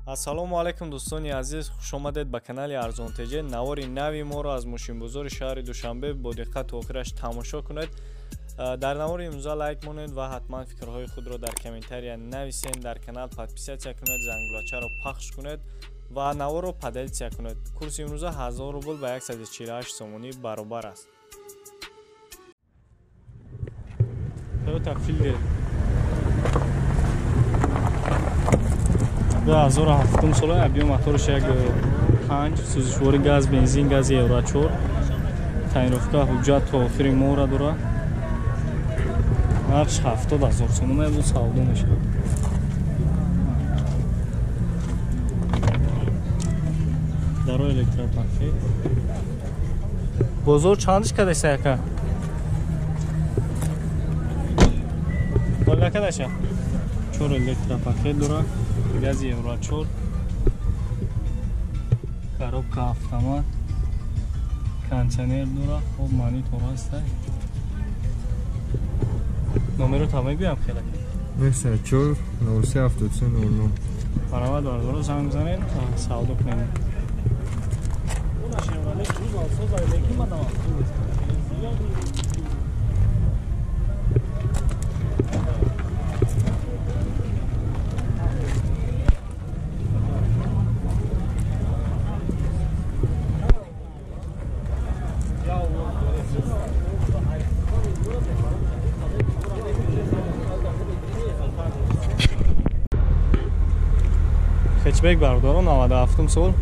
Ассалому алайкум дӯстони азиз, хуш омадед ба канали Арзон ТЖ. Навори нави моро аз мошинбозори шаҳри Душанбе бо диққат то охираш тамошо кунед. Дар навори имрӯза лайк монед ва ҳатман фикрҳои худро дар комментария нависед, дар канал подписатсия кунед, зангулачаро пахш кунед ва наворро поделитсия кунед. Курси имрӯза 1000 рубл ба 148 сомонӣ баробар аст. Toyota Fielder 2007 сола, объем моторш 1.5, сӯзишвори газ, бензин, гази Евро 4, тайировка ҳуҷҷат то охири моҳра дорад. Нархш 70,000 сомон бо савдо мешавад. Даро электропакет. Бозор чандиш кадаша яка? Ола кадаша? 4 электропакет дорад. Гази Евро 4, коробка автомат, кондиционер дорад, хоб монитор ҳаст. Номеро та мегӯям хеле. 904 03 73 09. Баробар бародаро занг бизанед, савдо кунед. Хэтчбек бародарон 97 сол,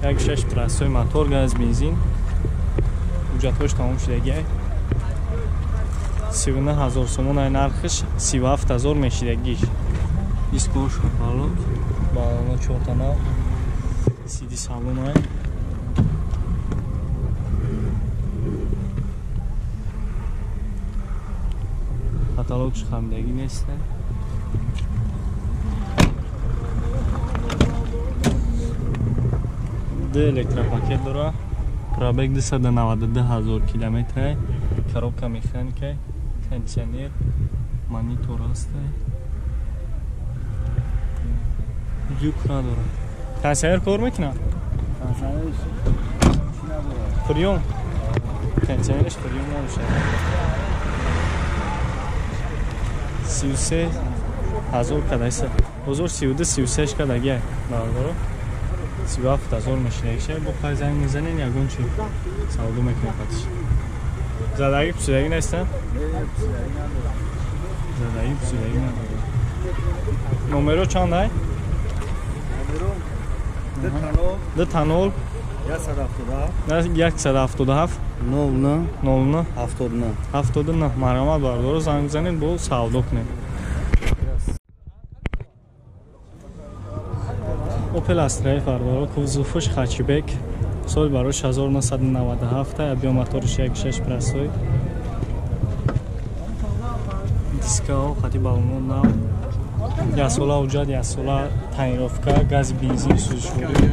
1.6 простой мотор, газ, бензин, ҳуҷҷатҳош тамом шудагиай. 39,000 сомон ай нархиш, 37,000 мешидагиш. Дискош шапалот, балоно чорта нав, сиди салон ай. Каталогш хамидагӣ нест. Ду электропакет дора, пробег 292,000 километр, коробка механика, кондиционер, монитор ҳаст, люк надорад. Кондиционер кор мекунад? Фрион. Кондиционерш фрион набошад. 33,000 кадайса. Бозор 32-36 кадагия бародаро. 37,000 мешинагиша. Бо қай занг мезанен, ягон чи савдо мекунем қатиш. Задаги пусидаги нестан? Задаги пусидаги надорад. Номеро чанд ай? 2 0 177 09 09 79 79. Марҳамат бародаро занг бизанед, бо савдо кунед. Opel Astra бародаро кузовш хэтчбек, соли барош 1997, объем моторш 1.6 простой, дискао хати балоно нав, яксола ҳуҷҷат, яксола тайировка, гази бензин, сӯзишворӣ.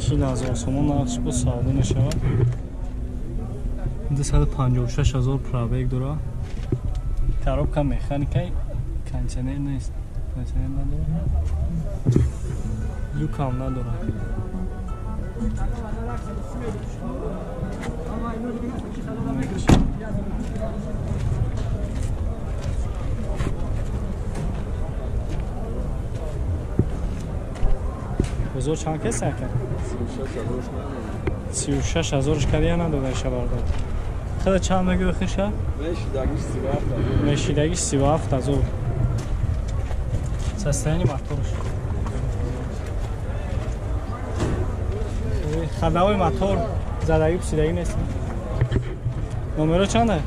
40,000 сомон нархш бо савдо мешавад. 256,000 пробег дорад. Коробка механика, кондиционер нест, кондиционер надорад, люк ҳам надорад. Бозор чанд кес ака? 36,000 кадия надодаша бардор. Худа чанд мегӯи хиша? Мешидагиш 37,000. Состояние моторш. Ходовой мотор задаги пусидаги нест. Номеро чанд ай?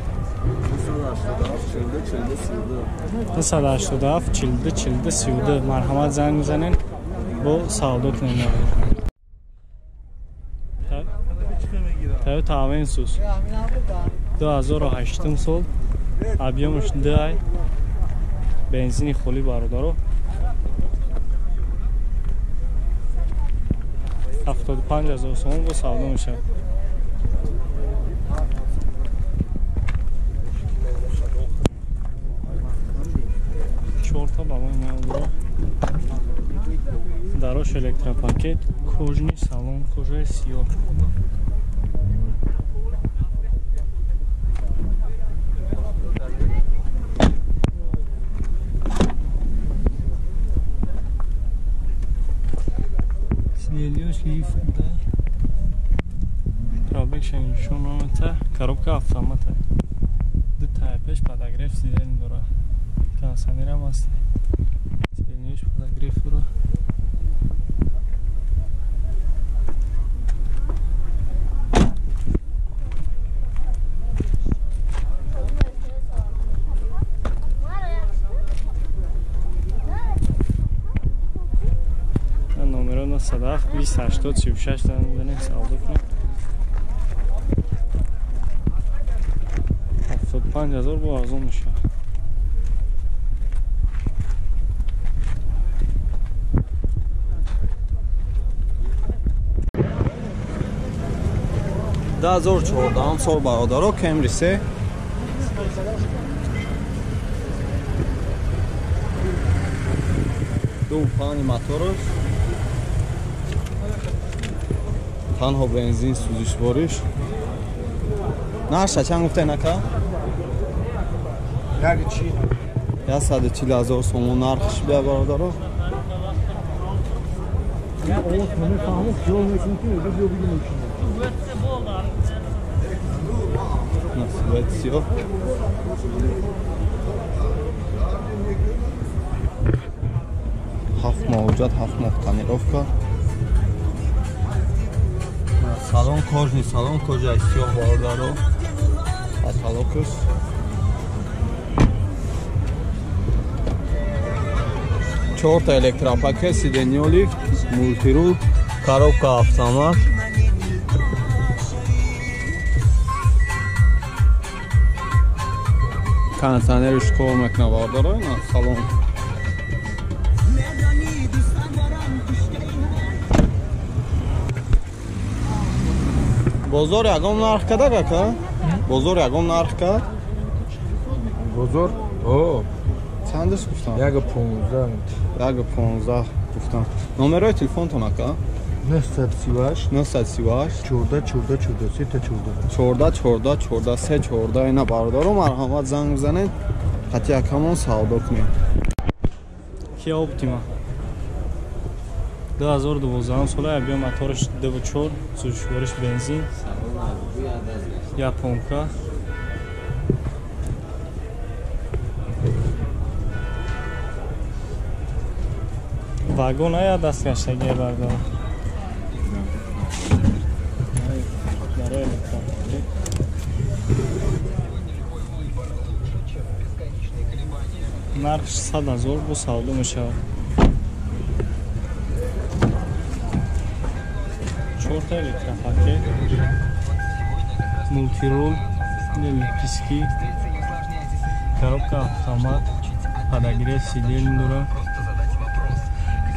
287 42 42 32. Марҳамат занг бизанед, бо савдо кунед. Toyota Avensis 2008 сол, объемш 2 ай, бензини холӣ бародаро. 75 ҳазор сомон бо савдо мешавад. Чорта балони нав дора. Дарош электропакет, кожни салон, кожаи сиёҳ. Пробег нишон намета, коробка автомата. Ду тая пеш подогрев сиденье дора. Кондиционерам аст. Сиденьеш подогрев дора. Номеро 97 20 80 36 занг савдо кунед. 75 ҳазор бо арзон мешавад. 2014 сол бародаро, Camry 3 ду пани мотораш, танҳо бензин сӯзишвориш. Нарша чанд гуфте нака? 140 ҳазор сомон нархш бия бародаро. Насибат сиёҳ. Ҳафт моҳ ҳуҷҷат, 7 моҳ тонировка. Салон кожни, салон кожаи сиёҳ бародаро. Каталогш. Чорта электропакет, сиденье лифт, мультирул, коробка автомат. Кондиционерш кор мекунад бародаро, на салон. Бозор ягон нарх када ака? Бозор ягон нарх кад? Бозор? О. Чандаш гуфтам? 1.15. 1.15 гуфтам. Номерои телефонтон ака? 938 938 14 14 14 3 14 14 14 14 3 14. Ина бародаро, марҳамат занг бизанед, хати акамон савдо кунед. Kia Optima 2012 сола, объем мотораш 2.4, сӯзишвориш бензин, японка. Вагон ая даст гаштагия бардор. Нарх 100 ҳазор бо савдо мешавад. Чорта электропакет, мультирул, лепестки, коробка автомат, подогрев сидений дора,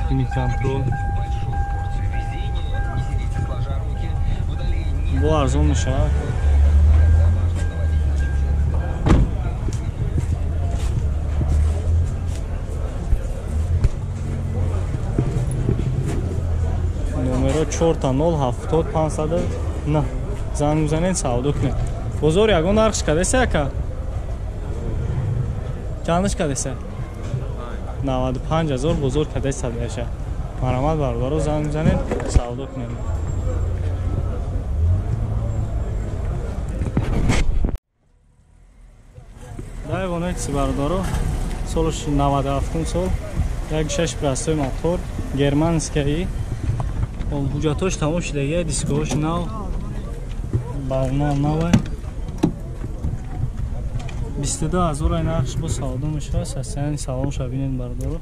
климат-контрол. Бо арзон мешавад. Номеро 4 0 70 500 9. Занг бизанед, савдо кунед. Бозор ягон нархш кадеса ака? Чандаш кадеса? 95 ҳазор бозор кадеса меша. Марҳамат бародаро, занг бизанед, савдо кунед. Дайвонекси бародаро, солш 97 сол, 1.6 простой мотор, германскаи. Ҳуҷҷатҳош тамом шудагия, дискоҳош нав, балона навай. 22 ҳазор ай нархш бо савдо мешавад. Состояние салонша бинед бародаро.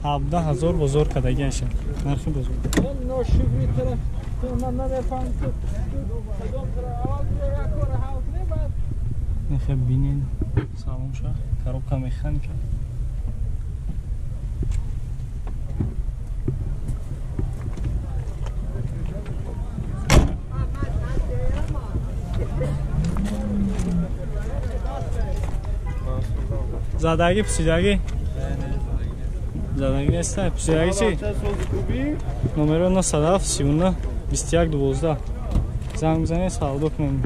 17 ҳазор бозор кардагиаша. Нархи бозор. Нехе бинед салонша, коробка механика. Задаги, пусидаги? Задаги нест, пусидаги чи? Номеро 97 39 21 12. Занг бизанед, савдо кунем.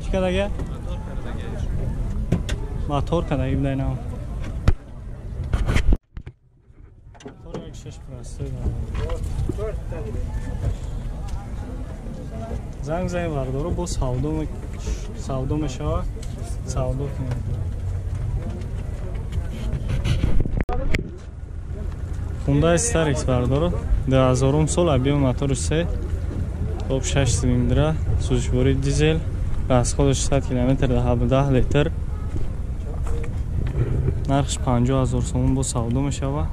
Чӣ кардагия? Мотор кардаги будай нав. Мотор як шеш простой. Занг занед бардоро, бо савдо мешавад, савдо кунем. Hyundai Starex бардоро, 2000 сол, объем мотори 3, об 6 цилиндра, сӯзишвории дизел, расходаш 100 км 17 литр. Нархш 50 000 сомон бо савдо мешавад.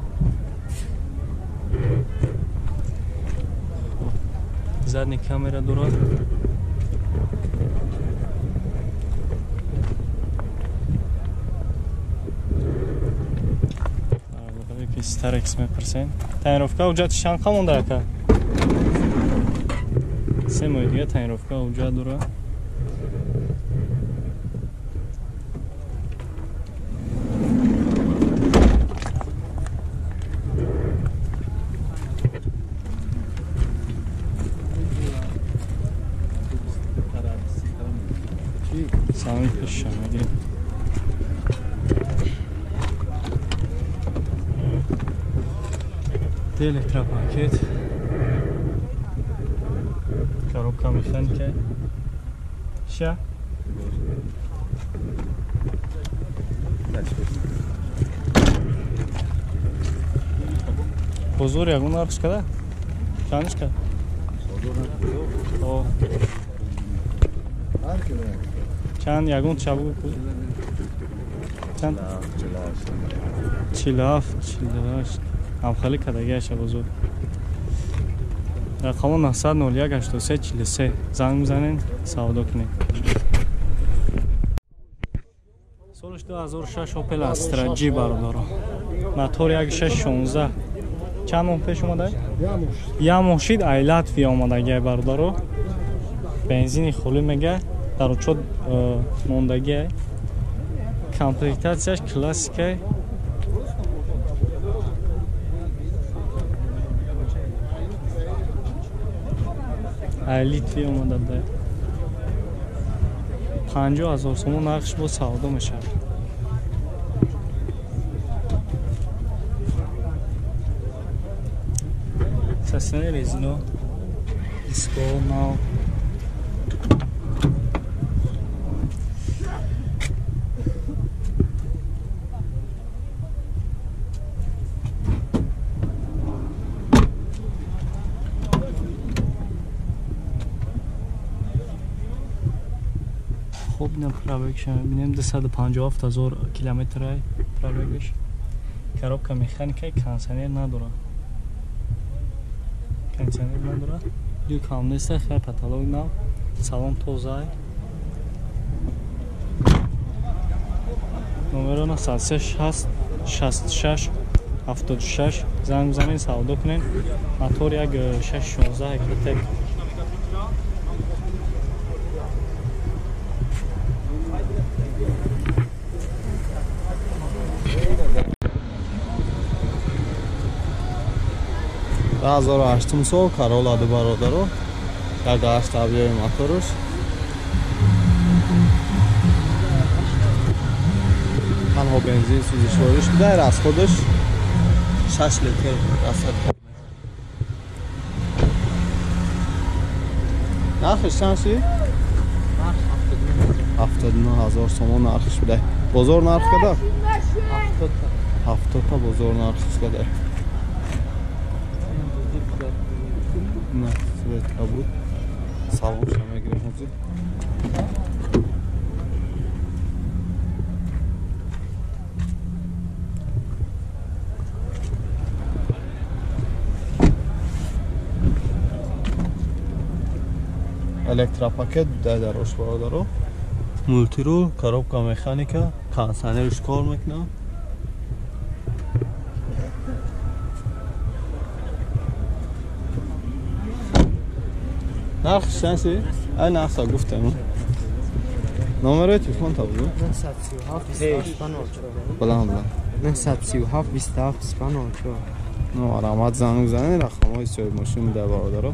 Задний камера дорад. Starex мепурсем. Тонировка уҷа чанд қа монда ака? 3 моҳи дига тонировка уҷа дорад. Салом пеш мегирем. Электропакет, коробка механика, ша бозор ягон нархш када? Чандш када? Чанд ягон чабу? Чанд? 47, 48. Ҳамхали кадагиаша бозор. Рақамо 901 83 43. Занг бизанед, савдо кунед. Солиш 2006 Opel Astra G бародаро. Мотор 1616. Чанд моҳ пеш омада? Як моҳ шид, ай Латвия омадагиай бародаро. Бензини холӣ мега, дар учот мондагиай. Комплектатсияш классикай. Литвия омада буда. 50 000 сомон нархш бо савдо мешавад. Сасани резино, диско нав. Хуб, ина пробегша мебинем 257 000 километр пробегаш. Коробка механика, кондиционер надорад. Кондиционер надорад. Люк ҳам нест, хеле потолок нав, салон тоза. Номеро 906 66 76. Занг бизанед, савдо кунед. Мотор 1616 Ecotec. 2008 сол Corolla ду бародаро, 1.8 объёми мотораш. Танҳо бензин сӯзишвориш буда, расходаш 6 литр расад. Нархиш чанд шид? 79 000 сомон нархиш буда. Бозор нарх када? 70 та бозор нархиш када. На цвет кабуд. Салон ша мегирем ҳозир. Электропакет дар ош бародаро. Мултирул, коробка механика, кондиционерш кор мекунад. Нархш чанд? Ай нархса гуфтем. Номерои телефон та буду? 937 28 04. Балам балам. 937 27 25 04. Ну, аромат занг занед, рақамҳои соҳиб мошин буда бародаро.